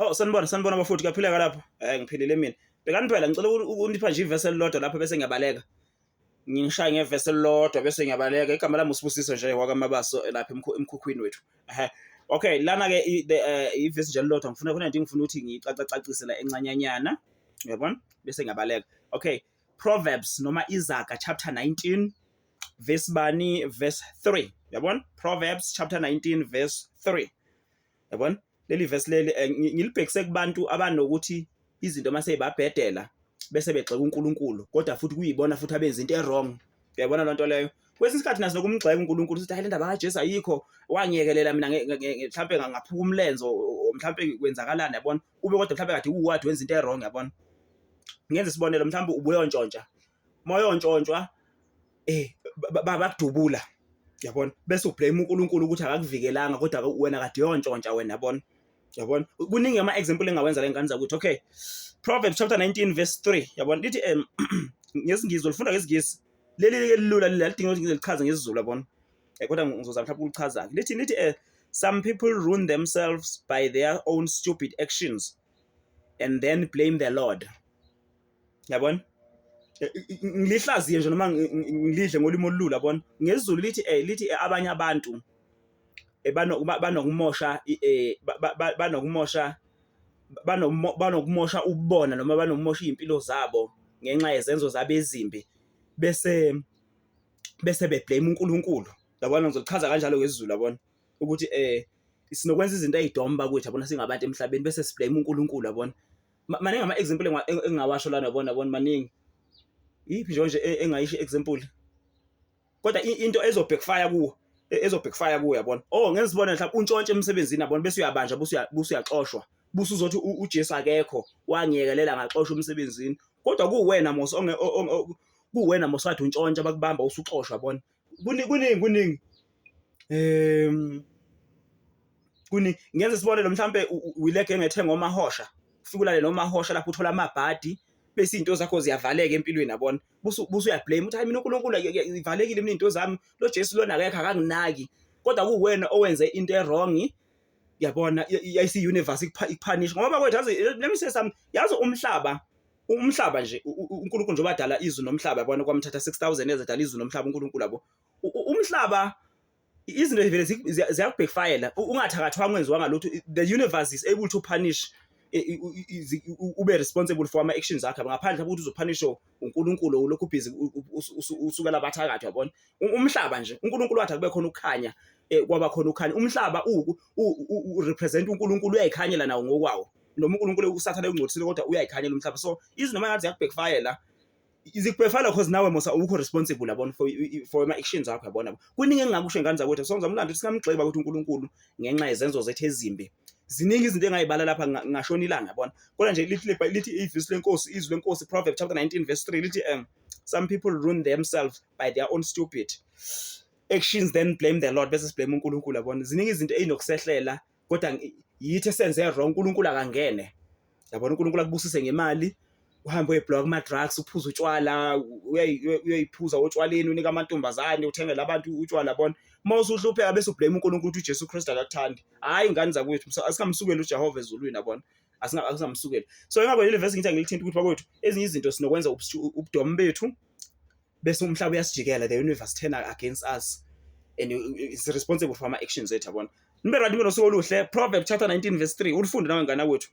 Oh, sanibona, sanibona bafowethu, kuyaphileka lapho. Ngiphilile mina. Bhekani phela, ngicela ukunipha nje ivesi elilodwa lapho bese ngiyabaleka. Ngishaye ngevesi elilodwa bese ngiyabaleka. Igama lami uSibusiso nje wakaMabaso lapha emkhukhwini wethu. Ehhe. Okay, lana-ke ivesi nje elilodwa ngifuna khona nje ngifuna ukuthi ngiyicacacacise la encanyanyana. Uyabona? Bese ngiyabaleka. Okay, Proverbs noma Izaga chapter 19 verse bani, verse 3. Uyabona? Proverbs chapter 19 verse 3. Yabona? Leli verse leli ngilibhekise kubantu abanokuthi izinto uma seyibabhedela bese begxeka uNkulunkulu, kodwa futhi kuyibona futhi abenza into e-wrong. Uyayibona loo nto leyo? Kwesinye isikhathi naso nokumgxeka uNkulunkulu sithi, hayi, le ndaba kaJesu ayikho, wangiyekelela mina, mhlampe ngaphuka umlenze, mhlampe kwenzakalani, yabona? Ube kodwa mhlampe kade uwadi wenza into e-wrong, yabona? Ngenza isibonelo, mhlampe ubuyontshontsha, uma uyontshontshwa bakudubula, yabona, bese ublame uNkulunkulu ukuthi akakuvikelanga, kodwa wena kade uyontshontsha wena, yabona, yabona. Kuningi ama-example engawenza le ngane zakwethu. Okay, Proverbs chapter 19 verse 3, yabona, lithi ngesiNgisi, ulifunda ngesiNgisi leli lelula, leli alidingi ukuthi ngilichaze ngesiZulu, yabona, kodwa ngizozama mhlawumbe ukulichaza-ke. Lithi some people ruin themselves by their own stupid actions and then blame the Lord. Yabona, ngilihlaziye nje noma ngilidle ngolimi olulula, yabona. NgesiZulu lithi abanye abantu banokumosha ububona noma banokumosha iy'mpilo zabo ngenxa yezenzo zabo ezimbi, bese beblame uNkulunkulu, yabona. Ngizochaza kanjalo ngesiZulu, yabona, ukuthi sinokwenza izinto ey'dom bakwethu, yabona, singabantu emhlabeni, bese siblame uNkulunkulu, yabona. Maningi ama-example engingawasho lana, yabona, yabona, maningi. Iyiphi nje engayisho i-example, kodwa into ezo-backfire kuwo, ezo-backfire kuwo, yabona? Oh, ngenza isibonelo, mhlawumbe untshontshe emsebenzini, yabona, bese uyabanjwa, bese uyaxoshwa, bese uzothi uJesu akekho, wangiyekelela ngaxoshwa emsebenzini, kodwa kuwena mos kuwena mos kade untshontsha, bakubamba usuxoshwa, yabona. Kuningi, kuningi. Kuningi. Ngenza isibonelo, mhlampe uyile genge ethenga omahosha, ufike ulale nomahosha lapho, uthola amabhadi, bese iy'nto zakho ziyavaleka empilweni, yabona, bese uyablame ukuthi, hayi, mina uNkulunkulu ivalekile mina iy'nto zami, lo Jesu lona akekho, akanginaki, kodwa kuwena owenze into e-wrong, yabona. Yayisi-universe ikuphanisha ngoba bakwethu, yazi, let me say something, yazi, umhlaba nje, uNkulunkulu njengoba adala izulu nomhlaba, yabona, kwamthatha 6000 years edala izulu nomhlaba uNkulunkulu, yabo. Umhlaba, izinto vele ziyakubackfire, ungathakathwanga, wenziwanga lutho. The universe is able to punish, ube responsible for ama-actions akho, ngaphandle kokuthi uzophanishwa uNkulunkulu ulokhu busy usukela abathakathi, yabona. Umhlaba nje, uNkulunkulu wathi akube khona ukukhanya, kwaba khona ukukhanya. Umhlaba u-represent uNkulunkulu, uyayikhanyela nawo ngokwawo, noma uNkulunkulu uSathane ungcolisile, kodwa uyayikhanyela umhlaba. So izinto noma ngathi ziyakubackfire, zikubackfire because nawe mosa awukho responsible, yabona, for ama-actions akho, yabona. Kuningi engingakusho, ingane zakwethu. So ngizama umlando ukuthi singamgxeki ukuthi uNkulunkulu ngenxa yezenzo zethu ezimbi. Ziningi izinto engayibala lapha, ngashona ilanga, yabona, kodwa nje lithi ivesi lenkosi, izwi lenkosi, Proverbs chapter 19 verse 3, lithi some people ruin themselves by their own stupid actions, then blame the Lord, bese siblame uNkulunkulu, yabona. Ziningi izinto ey'nokusehlela, kodwa yithi esenze wrong, uNkulunkulu akangene, yabona. uNkulunkulu akubusise ngemali, uhambe uyebloka kuma-drugs, uphuze utshwala, uyayiphuza otshwaleni, unika amantombazane, uthengele abantu utshwala, yabona. Uma usuhlupheka bese ublame uNkulunkulu ukuthi uJesu Kristu akakuthandi. Hhayi, ingane zakwethu, asingamsukeli uJehova ezulwini, yabona, asingamsukeli. So ingakho leli vesi ngithi angilithinta ukuthi bakwethu, ezinye izinto sinokwenza ubudomu bethu, bese umhlaba uyasijikela, the universe turn against us and is responsible for ama-actions ethu, yabona. Nibe right, nibe nosuku oluhle. Proverbs chapter 19 verse 3, ulifunde nawe, ngane kwethu.